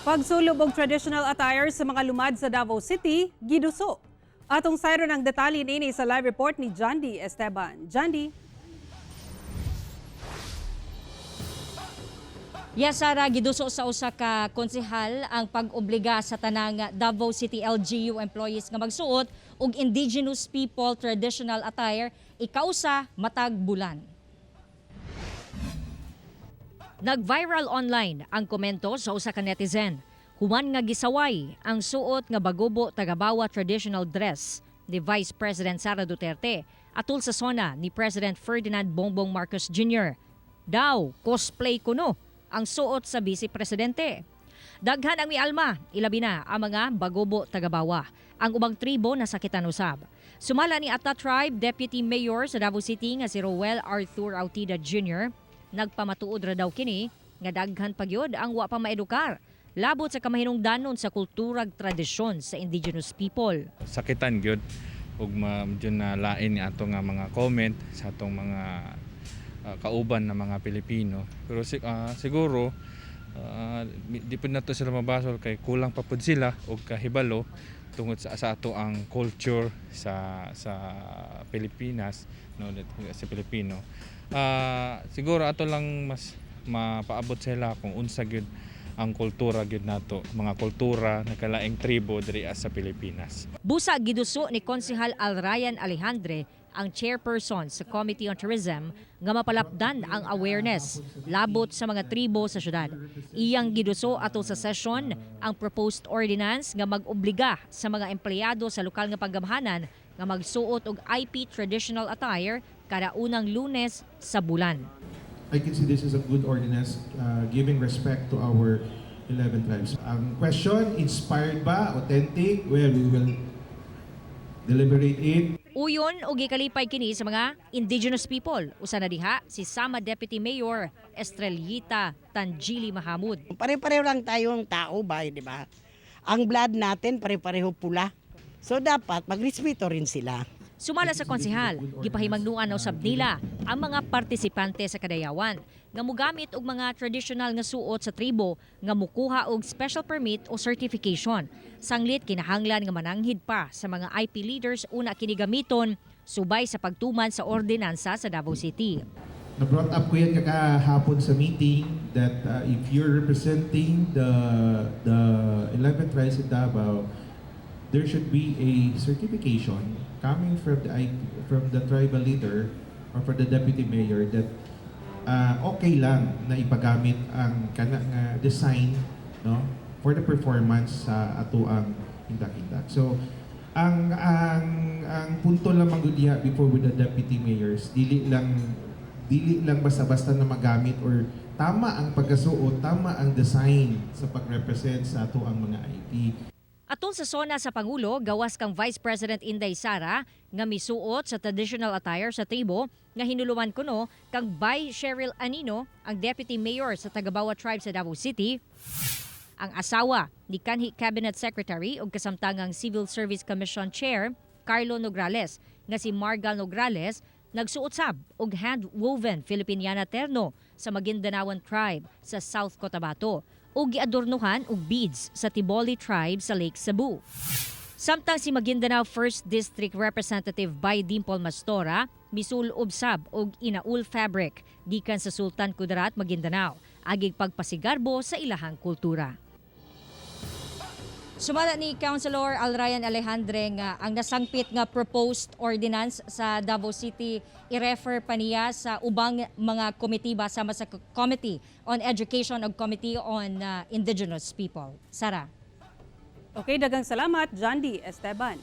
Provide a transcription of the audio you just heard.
Pagsulob og traditional attire sa mga lumad sa Davao City, giduso. Atong sayron ang detalye nini sa live report ni Jandy Esteban. Jandy. Yes, Sara, giduso sa usa ka konsehal ang pag-obliga sa tanang Davao City LGU employees nga magsuot og indigenous people traditional attire ikausa matag bulan. Nag-viral online ang komento sa usa ka netizen. Human nga gisaway ang suot nga bagobo tagabawa traditional dress ni Vice President Sara Duterte atul sa SONA ni President Ferdinand Bongbong Marcos Jr. Daw, cosplay kuno ang suot sa Vice Presidente. Daghan ang mialma, ilabi na ang mga bagobo tagabawa. Ang ubang tribo nasakitan usab. Sumala ni Ata Tribe Deputy Mayor sa Davao City nga si Roel Arthur Autida Jr., nagpamatuod ra daw kini nga daghan pagyod ang wa pa maedukar labot sa kamahinungdanon sa kulturag tradisyon sa indigenous people. Sakitan gyud ug medyo na lain ni ato nga mga comment sa atong mga kauban na mga Pilipino, pero siguro di pud nato sila mabasol kay kulang pa pud sila og kahibalo tungod sa ato ang culture sa Pilipinas, no, sa Pilipino. Siguro ato lang mas mapaabot sila kung unsa gyud ang kultura gyud nato, mga kultura na kalaing tribo diri sa Pilipinas. Busa giduso ni Konsehal Al Ryan Alejandre, ang chairperson sa Committee on Tourism, nga mapalapdan ang awareness labot sa mga tribo sa syudad. Iyang giduso ato sa session ang proposed ordinance nga mag-obliga sa mga empleyado sa lokal nga panggamhanan nga magsuot og IP traditional attire kada unang Lunes sa bulan. I can see this as a good ordinance giving respect to our 11 tribes. Ang question, inspired ba? Authentic? Well, we will deliberate it. Uyon og gikalipay kini sa mga indigenous people. Usa na diha si Sama Deputy Mayor Estrellita Tanjili Mahamud. Pare-pareho lang tayong tao ba, di ba? Ang blood natin pare-pareho pula. So dapat magrespeto rin sila. Sumala sa konsehal, gipahimangnuan usab nila ang mga partisipante sa kadayawan nga mugamit og mga traditional nga suot sa tribo nga mukuha og special permit o certification. Sanglit kinahanglan nga mananghid pa sa mga IP leaders una kini gamiton subay sa pagtuman sa ordinansa sa Davao City. Na-brought up ko yan kakahapon sa meeting that if you're representing the 11 tribes in Davao, there should be a certification coming from the IP, from the tribal leader or from the deputy mayor that okay lang na ipagamit ang kana nga design, no, for the performance sa ato ang indak-indak. So ang punto lamang gud diha before with the deputy mayors, dili lang basta-basta na magamit or tama ang pagkasuot, tama ang design sa pag-represent sa ato ang mga IP. Atol sa SONA sa Pangulo, gawas kang Vice President Inday Sara nga misuot sa traditional attire sa tribo nga hinuluman kuno kang Bai Cheryl Anino, ang Deputy Mayor sa Tagabawa Tribe sa Davao City, ang asawa ni kanhi Cabinet Secretary ug kasamtangang Civil Service Commission Chair Carlo Nograles nga si Margal Nograles, nagsuot sab og hand-woven Filipiniana terno sa Maguindanaoan Tribe sa South Cotabato ug giadornuhan og beads sa Tiboli Tribe sa Lake Sebu. Samtang si Maguindanao 1st District Representative Bai Dimple Mastora misulob sab og inaul fabric gikan sa Sultan Kudarat, Maguindanao, agig pagpasigarbo sa ilahang kultura. Sumala ni Councilor Alrayan Alejandre nga ang nasangpit nga proposed ordinance sa Davao City i-refer pa niya sa ubang mga komite sama sa Committee on Education ug Committee on Indigenous People. Sara. Okay, daghang salamat, Jandy Esteban.